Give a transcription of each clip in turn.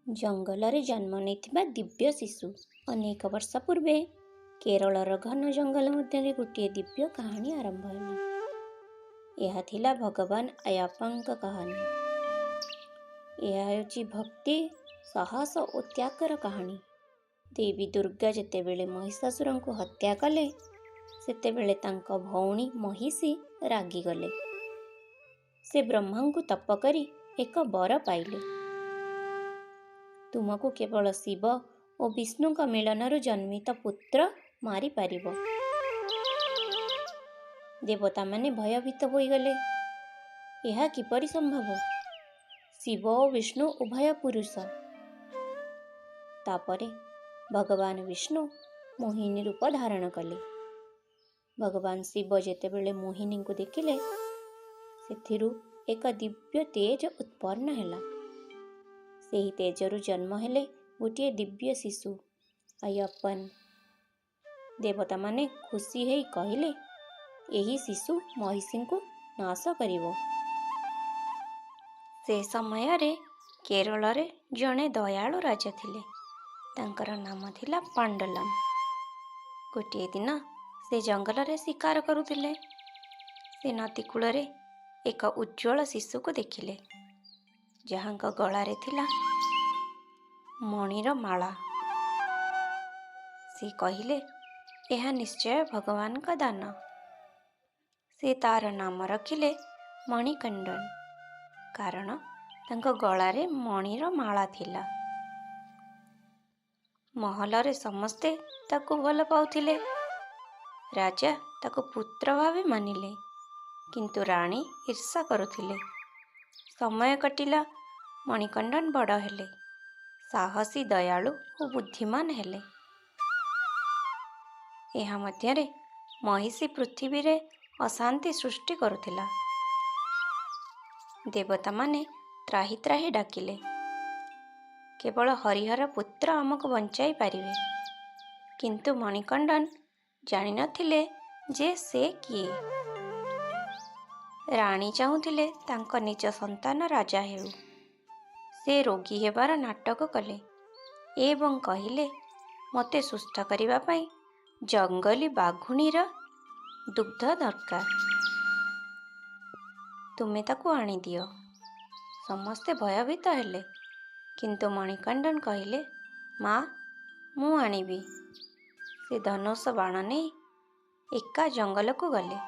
ଜଙ୍ଗଲରେ ଜନ୍ମ ନେଇଥିବା ଦିବ୍ୟ ଶିଶୁ। ଅନେକ ବର୍ଷ ପୂର୍ବେ କେରଳର ଘନ ଜଙ୍ଗଲ ମଧ୍ୟରେ ଗୋଟିଏ ଦିବ୍ୟ କାହାଣୀ ଆରମ୍ଭ ହେଲା। ଏହା ଥିଲା ଭଗବାନ ଆୟାପ୍ପାଙ୍କ କାହାଣୀ। ଏହା ହେଉଛି ଭକ୍ତି, ସାହସ ଓ ତ୍ୟାଗର କାହାଣୀ। ଦେବୀ ଦୁର୍ଗା ଯେତେବେଳେ ମହିଷାସୁରଙ୍କୁ ହତ୍ୟା କଲେ, ସେତେବେଳେ ତାଙ୍କ ଭଉଣୀ ମହିଷୀ ରାଗିଗଲେ। ସେ ବ୍ରହ୍ମାଙ୍କୁ ତପ କରି ଏକ ବର ପାଇଲେ, ତୁମକୁ କେବଳ ଶିବ ଓ ବିଷ୍ଣୁଙ୍କ ମିଳନରୁ ଜନ୍ମିତ ପୁତ୍ର ମାରିପାରିବ। ଦେବତାମାନେ ଭୟଭୀତ ହୋଇଗଲେ। ଏହା କିପରି ସମ୍ଭବ? ଶିବ ଓ ବିଷ୍ଣୁ ଉଭୟ ପୁରୁଷ। ତାପରେ ଭଗବାନ ବିଷ୍ଣୁ ମୋହିନୀ ରୂପ ଧାରଣ କଲେ। ଭଗବାନ ଶିବ ଯେତେବେଳେ ମୋହିନୀଙ୍କୁ ଦେଖିଲେ, ସେଥିରୁ ଏକ ଦିବ୍ୟ ତେଜ ଉତ୍ପନ୍ନ ହେଲା। ସେହି ତେଜରୁ ଜନ୍ମ ହେଲେ ଗୋଟିଏ ଦିବ୍ୟ ଶିଶୁ, ଆୟାପ୍ପନ। ଦେବତାମାନେ ଖୁସି ହେଇ କହିଲେ, ଏହି ଶିଶୁ ମହିଷୀଙ୍କୁ ନାଶ କରିବ। ସେ ସମୟରେ କେରଳରେ ଜଣେ ଦୟାଳୁ ରାଜା ଥିଲେ। ତାଙ୍କର ନାମ ଥିଲା ପାଣ୍ଡଲମ। ଗୋଟିଏ ଦିନ ସେ ଜଙ୍ଗଲରେ ଶିକାର କରୁଥିଲେ। ସେ ନଦୀ କୂଳରେ ଏକ ଉଜ୍ଜ୍ୱଳ ଶିଶୁକୁ ଦେଖିଲେ, ଯାହାଙ୍କ ଗଳାରେ ଥିଲା ମଣିର ମାଳା। ସେ କହିଲେ, ଏହା ନିଶ୍ଚୟ ଭଗବାନଙ୍କ ଦାନ। ସେ ତାର ନାମ ରଖିଲେ ମଣିକଣ୍ଡନ, କାରଣ ତାଙ୍କ ଗଳାରେ ମଣିର ମାଳା ଥିଲା। ମହଲରେ ସମସ୍ତେ ତାକୁ ଭଲ ପାଉଥିଲେ। ରାଜା ତାକୁ ପୁତ୍ର ଭାବେ ମାନିଲେ, କିନ୍ତୁ ରାଣୀ ଈର୍ଷା କରୁଥିଲେ। ସମୟ କଟିଲା, ମଣିକଣ୍ଡନ ବଡ଼ ହେଲେ, ସାହସୀ, ଦୟାଳୁ ଓ ବୁଦ୍ଧିମାନ ହେଲେ। ଏହା ମଧ୍ୟରେ ମହିଷୀ ପୃଥିବୀରେ ଅଶାନ୍ତି ସୃଷ୍ଟି କରୁଥିଲା। ଦେବତାମାନେ ତ୍ରାହି ତ୍ରାହି ଡାକିଲେ, କେବଳ ହରିହର ପୁତ୍ର ଆମକୁ ବଞ୍ଚାଇ ପାରିବେ। କିନ୍ତୁ ମଣିକଣ୍ଡନ ଜାଣିନଥିଲେ ଯେ ସେ କିଏ। ରାଣୀ ଚାହୁଁଥିଲେ ତାଙ୍କ ନିଜ ସନ୍ତାନ ରାଜା ହେଉ। ସେ ରୋଗୀ ହେବାର ନାଟକ କଲେ ଏବଂ କହିଲେ, ମୋତେ ସୁସ୍ଥ କରିବା ପାଇଁ ଜଙ୍ଗଲୀ ବାଘୁଣୀର ଦୁଗ୍ଧ ଦରକାର, ତୁମେ ତାକୁ ଆଣିଦିଅ। ସମସ୍ତେ ଭୟଭୀତ ହେଲେ, କିନ୍ତୁ ମଣିକଣ୍ଡନ କହିଲେ, ମା, ମୁଁ ଆଣିବି। ସେ ଧନୁଷ ବାଣ ନେଇ ଏକା ଜଙ୍ଗଲକୁ ଗଲେ।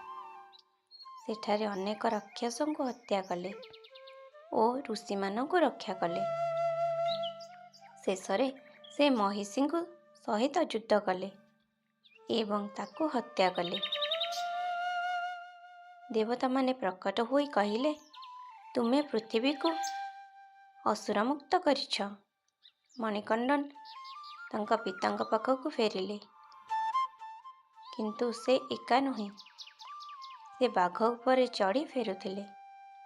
ସେଠାରେ ଅନେକ ରାକ୍ଷସଙ୍କୁ ହତ୍ୟା କଲେ ଓ ଋଷିମାନଙ୍କୁ ରକ୍ଷା କଲେ। ଶେଷରେ ସେ ମହିଷୀଙ୍କୁ ସହିତ ଯୁଦ୍ଧ କଲେ ଏବଂ ତାକୁ ହତ୍ୟା କଲେ। ଦେବତାମାନେ ପ୍ରକଟ ହୋଇ କହିଲେ, ତୁମେ ପୃଥିବୀକୁ ଅସୁରମୁକ୍ତ କରିଛ। ମଣିକଣ୍ଡନ ତାଙ୍କ ପିତାଙ୍କ ପାଖକୁ ଫେରିଲେ, କିନ୍ତୁ ସେ ଏକା ନୁହେଁ। ସେ ବାଘ ଉପରେ ଚଢ଼ି ଫେରୁଥିଲେ।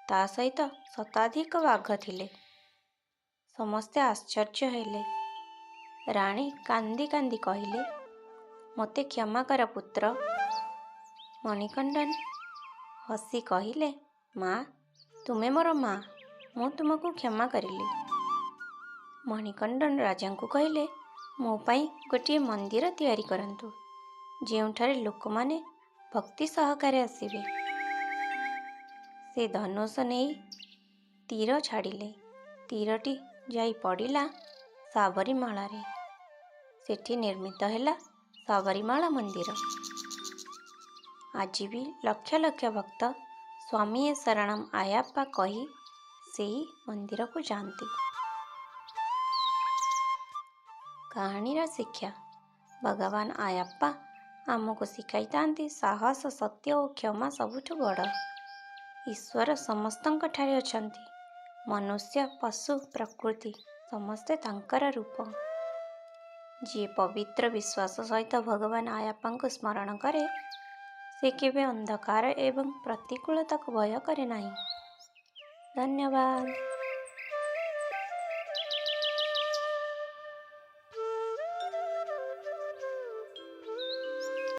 ତା ସହିତ ଶତାଧିକ ବାଘ ଥିଲେ। ସମସ୍ତେ ଆଶ୍ଚର୍ଯ୍ୟ ହେଲେ। ରାଣୀ କାନ୍ଦି କାନ୍ଦି କହିଲେ, ମୋତେ କ୍ଷମା କର ପୁତ୍ର। ମଣିକଣ୍ଡନ ହସି କହିଲେ, ମା, ତୁମେ ମୋର ମା, ମୁଁ ତୁମକୁ କ୍ଷମା କରିଲି। ମଣିକଣ୍ଡନ ରାଜାଙ୍କୁ କହିଲେ, ମୋ ପାଇଁ ଗୋଟିଏ ମନ୍ଦିର ତିଆରି କରନ୍ତୁ, ଯେଉଁଠାରେ ଲୋକମାନେ ଭକ୍ତି ସହକାରେ ଆସିବେ। ସେ ଧନୁଷ ନେଇ ତୀର ଛାଡ଼ିଲେ। ତୀରଟି ଯାଇ ପଡ଼ିଲା ସାବରୀମାଳାରେ। ସେଠି ନିର୍ମିତ ହେଲା ସାବରୀମାଳା ମନ୍ଦିର। ଆଜି ବି ଲକ୍ଷ ଲକ୍ଷ ଭକ୍ତ ସ୍ୱାମୀଏ ଶରଣମ୍ ଆୟାପ୍ପା କହି ସେହି ମନ୍ଦିରକୁ ଯାଆନ୍ତି। କାହାଣୀର ଶିକ୍ଷା: ଭଗବାନ ଆୟାପ୍ପା ଆମକୁ ଶିଖାଇଥାନ୍ତି, ସାହସ, ସତ୍ୟ ଓ କ୍ଷମା ସବୁଠୁ ବଡ଼। ଈଶ୍ୱର ସମସ୍ତଙ୍କ ଠାରେ ଅଛନ୍ତି। ମନୁଷ୍ୟ, ପଶୁ, ପ୍ରକୃତି ସମସ୍ତେ ତାଙ୍କର ରୂପ। ଯିଏ ପବିତ୍ର ବିଶ୍ୱାସ ସହିତ ଭଗବାନ ଆୟାପ୍ପାଙ୍କୁ ସ୍ମରଣ କରେ, ସେ କେବେ ଅନ୍ଧକାର ଏବଂ ପ୍ରତିକୂଳତାକୁ ଭୟ କରେ ନାହିଁ। ଧନ୍ୟବାଦ।